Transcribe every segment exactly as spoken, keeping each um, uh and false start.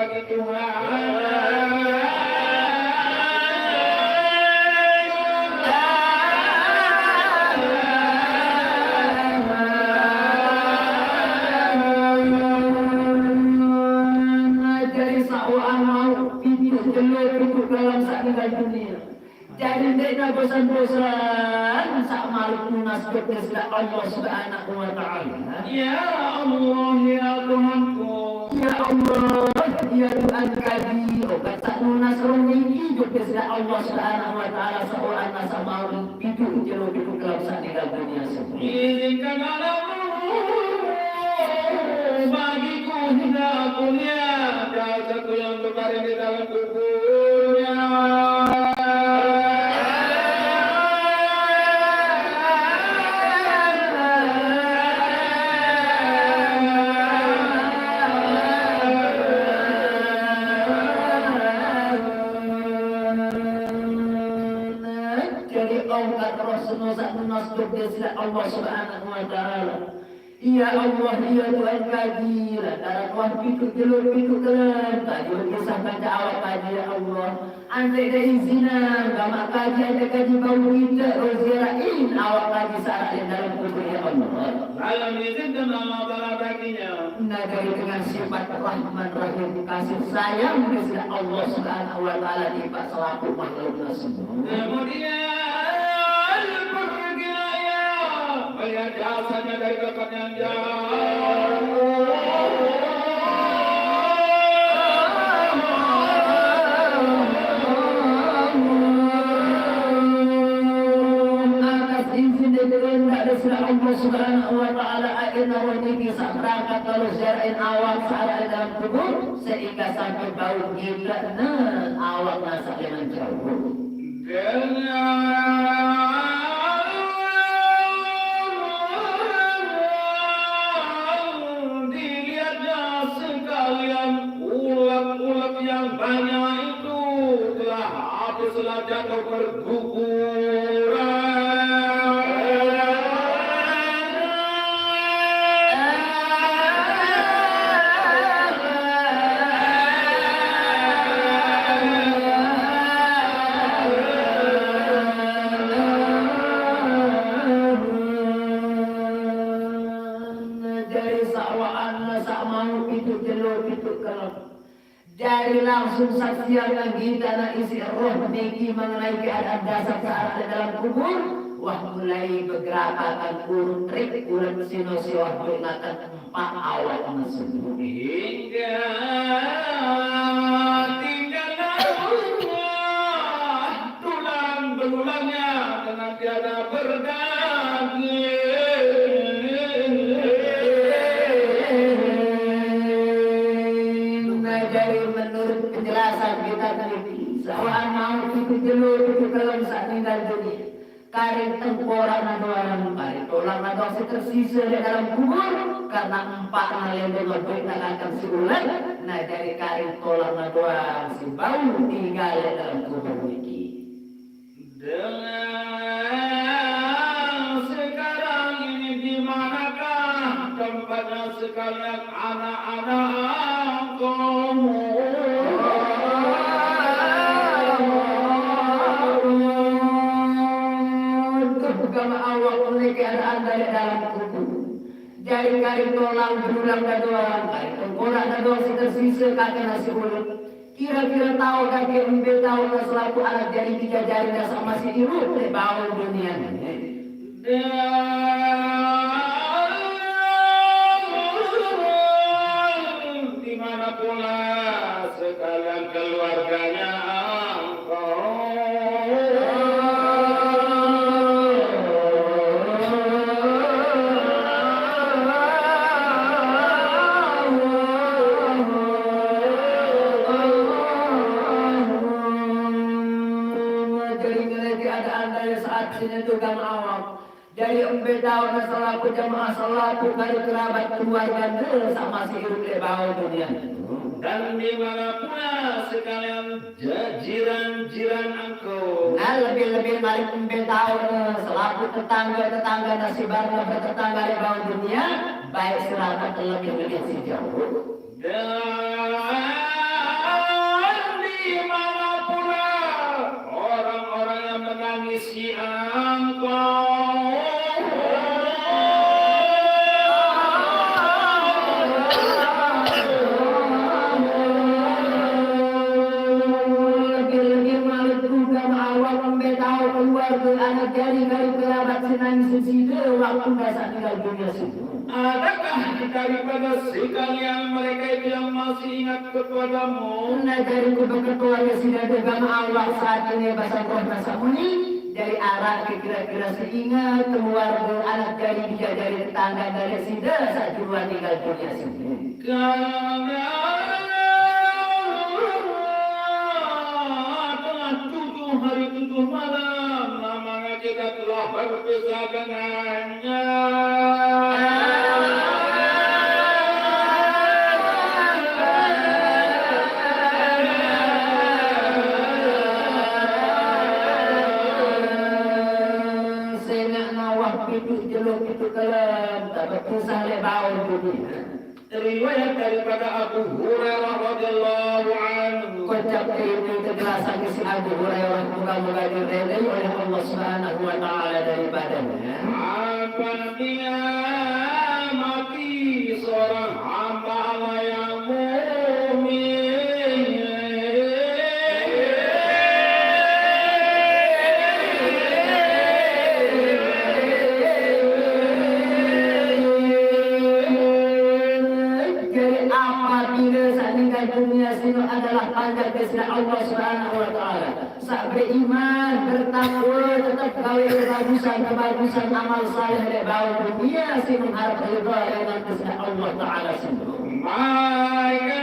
Tuhan. Jadi sawaan mau pitu jelo pitu kalam sak ninggal dunia. Jadi ndak bosan-bosan sak malam nunas dosa Allah Subhanahu wa Ta'ala. Ya Allah, ya Tuhanku. Ya Allah, ya Tuhan kami, obat sak nunas rom niki dosa Allah Subhanahu wa Ta'ala, sawaan sak malam pitu jelo pitu kalam sak ninggal dunia semua. Izinkan Allah bagiku hingga aku lihat jasadku yang terbaring di dalam kuburnya. Jadi ongkat roh seno sak nunas dosa Allah Subhanahu wa Ta'ala. Ya Allah, ya Tuhan kami, lantaran wah pitu telur pitu kelem, kami kisah baca awak kami, ya Allah. Andai ada izinan, gamak kami, andai kami bau kita, rozirain awak kami saat yang dalam kubur, ya Allah. Dalam izin dan Allah Ta'ala baginya. Nah, dari dengan sifat Rahman Rahim, kasih sayang, sudah Allah Subhanahu wa Ta'ala tiba selaku makhluknya semua. Kemudian pergilah ia melihat jasanya dari tempat yang jauh. Atas izin dan kehendak dari Allah Subhanahu wa Ta'ala, akhirnya wanita bisa berangkat kalau ziarahin awak saat dalam kubur, sehingga sampai bau giblat awak nasa dengan jauh. Dengan dilihatnya sekalian ulat-ulat yang banyak itu telah habis, telah jatuh berguguran. Dari sawaan sak mau pitu jelo pitu kelem. Dari langsung saksian kita na isi roh niki mengenai keadaan jasad saat di dalam kubur. Wah, mulai bergerakan urut trik urut sino siwah bernakan empat awak mesum. Hingga tinggallah tulang belulangnya dengan tiada berdaging. Nah, jadi menurut penjelasan kita tadi, sawaan mau itu jelo itu dalam saat meninggal dunia. Karing tengkorak na doang, karing tulang na doang si tersisa di dalam kubur, karena empat na lendo ngeduit na kantong si ulet, nah jadi karing tulang na doang si bau tinggal di dalam kubur niki. Dengan sekarang ini di manakah tempatnya sekalian anak-anakku? Untuk agama Allah oleh keadaan dari dalam kubur. Dari karing tulang belulang na doang, karing tengkorak na doang si tersisa kata nasi ulet. Kira-kira tahu kaki embe tahu na selaku anak jari tiga jari na sak masih irup di bawah dunia ni. Dan di mana pula sekalian keluarganya engkau? Jadi mengenai keadaan dari saat sini tukang awam. Jadi embe tahu na selaku jamaah, selaku kari kerabat keluarga nde sak masih irup di bawah dunia. Dan di mana pula sekalian jiran-jiran engkau. Nah, lebih-lebih mari embe tahu na selaku tetangga-tetangga nasi barna bertetangga di bawah dunia, baik serapat terlebih-lebih si jauh. Dan Adakah daripada sekalian mereka itu yang masih ingat kepadamu? Nah, jari ku beketuan sida dagama Allah saat ini basa roh basa muni, dari arah kira-kira seingat keluarga anak jari, dija jari, tetangga dari sida saat duluan tinggal dunia sini. Karena telah tujuh hari tujuh malam lamanya kita telah berpisah dengannya. Sengak nawah pitu jelo pitu kelem, tak berpisah le bau dunia. Riwayat daripada Abu Hurairah radhiyallahu anhu. Kocap ini terasa isi Abu Hurairah, moga-moga diridai oleh Allah Subhanahu wa Ta'ala daripadanya. Apabila mati seorang hamba Allah yang mukmin, Jadi apabila saat ninggal dunia sino adalah panjak daripada Allah Subhanahu wa Ta'ala, saat beriman, bertakwa, tetap gawe kebagusan, kebagusan amal saleh dek bau dunia sino mengharap ridha dengan daripada Allah Ta'ala sino. Maka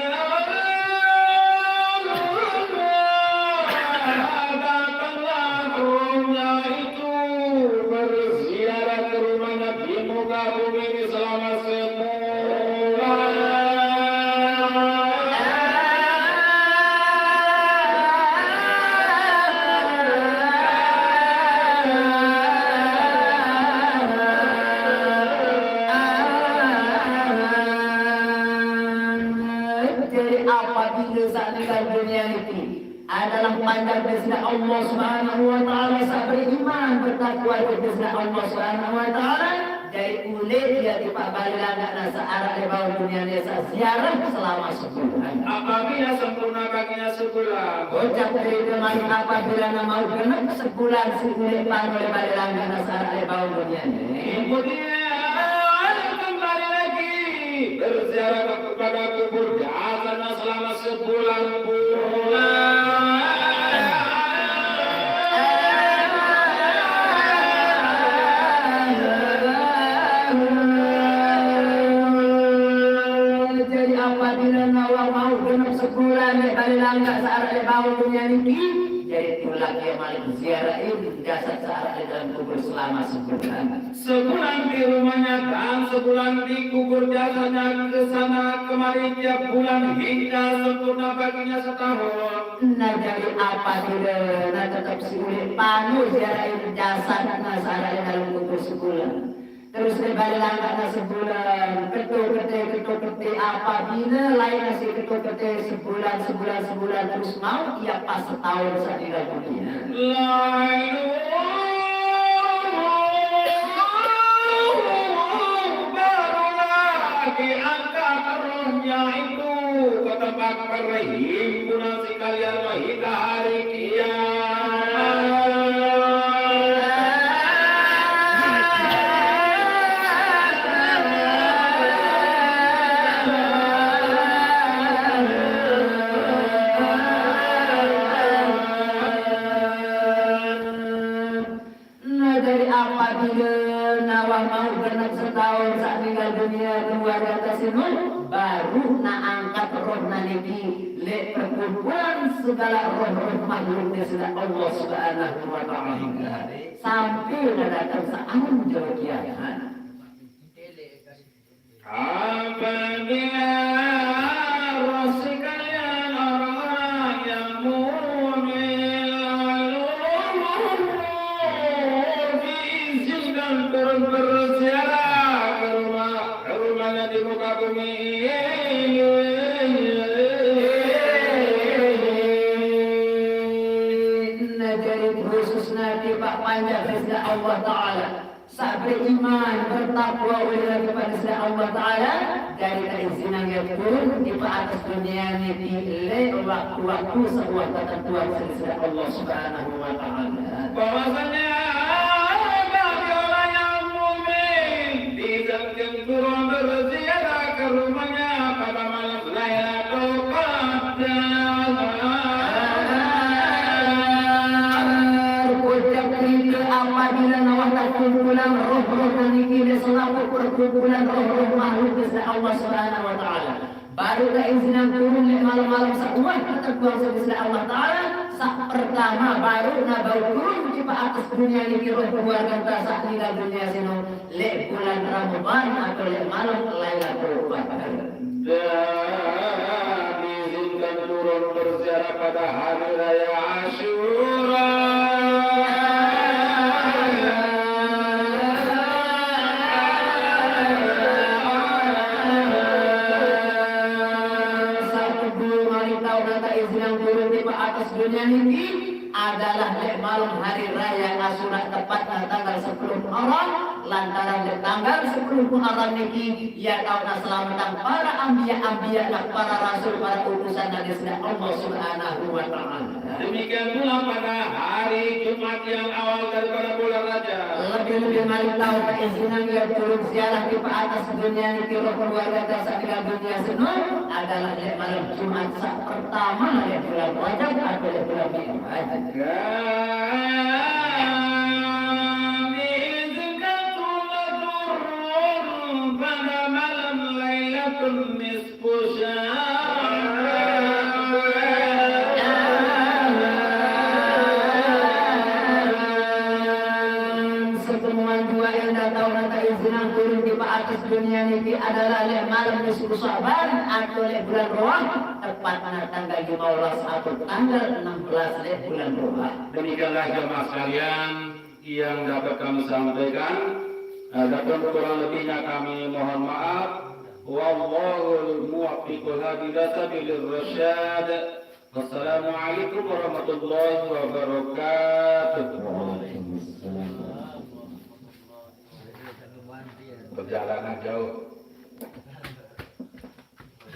datanglah rohnya itu berziarah ke rumah Nabi muka bumi ini selama sebulan. Jadi apabila saat meninggal dunia ini adalah panjak daripada Allah Subhanahu wa Ta'ala, saat beriman, bertakwa daripada Allah Subhanahu wa Ta'ala, dari ulit dia tiba balik langkah nasa arak di bawah dunia ni saat ziarah selama sebulan. Apabila sempurna baginya sebulan. Ucap dari teman apabila nama genep sebulan si ulit panu di balik langkah nasa arak di bawah dunia ni. Kemudian kembali lagi berziarah kepada kubur jasad selama sebulan pula. Jadi apabila nawang mau genep sebulan, dek balik langkah searah dek bawah dunia niki, jadi tulak ia malik ziarahin jasad searah di dalam kubur selama sebulan. Sebulan di rumahnya dan sebulan di kubur jasanya, ke sana kemari tiap bulan hingga sempurna baginya setahun. Nah, jadi apabila nah tetap si ulit panu ziarahin jasad nah searah di dalam kubur sebulan. Terus dia balik langkah nah sebulan, ketuk kete, ketuk kete, apabila lain nasi ketuk kete sebulan, sebulan, sebulan, terus mau ia pas setahun saat meninggal dunia. Lalu barulah diangkat rohnya itu ke tempat perhimpunan sekalian, wahai hari kiamat. Nah, jadi apabila nawang mau genep setahun saat meninggal dunia keluarga tersebut, baru nak angkat roh nah niki lek perkumpulan segala roh-roh makhluknya sudah Allah Subhanahu wa Ta'ala. Sampai dah datang sealam jauh kiamat. Apabila roh sekalian orang-orang yang mukmin lalu diizinkan turun berziarah ke rumah, ke rumahnya di muka bumi ini. Nah, jadi khusus nanti Pak panjang Allah Ta'ala. Saat beriman, bertakwa oleh kepada Allah Ta'ala, dari keizinan yang turun di atas dunia ini di waktu-waktu sebuah ketentuan dari Allah Subhanahu wa Ta'ala. Bahwasanya bagi orang yang mukmin di Subhanahu wa Ta'ala. Baru kaizinan turun leq malem-malem saq uwah tetebuang siq Allah Ta'ala, saq pertame baruq nabawi turun tipaq atas dunie niki roh keluargenta saq ninggal dunie sino leq bulan Ramadan atau leq malem Lailatul Qadar. Dan diizinkan turun berziarah pada hari raya Asyura. Saq kedue kali tao kaizinan turun tipaq atas dunie niki adalah leq malem hari raya Asyura, tepatne tanggal sepuluh Muharram, lantaran leq tanggal sepuluh Muharram niki, ie taoqne selametang para anbiya-anbiya, dait para rasul, para utusan dait siq Allah Subhanahu wa Ta'ala. Demikian pula pada hari Jumat yang awal daripada bulan Rajab. Lebih-lebih malik tao kaizinan ie turun ziarah tipaq atas dunie niki roh keluargenta saq ninggal dunie sino adalah leq malem Jumat saq pertame leq bulan Rajab atau leq bulan Mi'raj. Kami izinkan turun pada malam Lailatul Nisfu Sya'ban. Setemuan due endah tao kaizinan turun tipaq atas dunie niki adalah leq malem Nisfu Sya'ban atau leq bulan Roah, tepatne tanggal lime belas atau tanggal enem belas leq bulan Roah. Demikianlah jemaah sekalian yang dapat kami sampaikan. Adapun kurang lebihnya kami mohon maaf. Wallahul muwaffiq ila sabilir rasyad. Wassalamualaikum warahmatullahi wabarakatuh. Waalaikumsalam. Perjalanan jauh.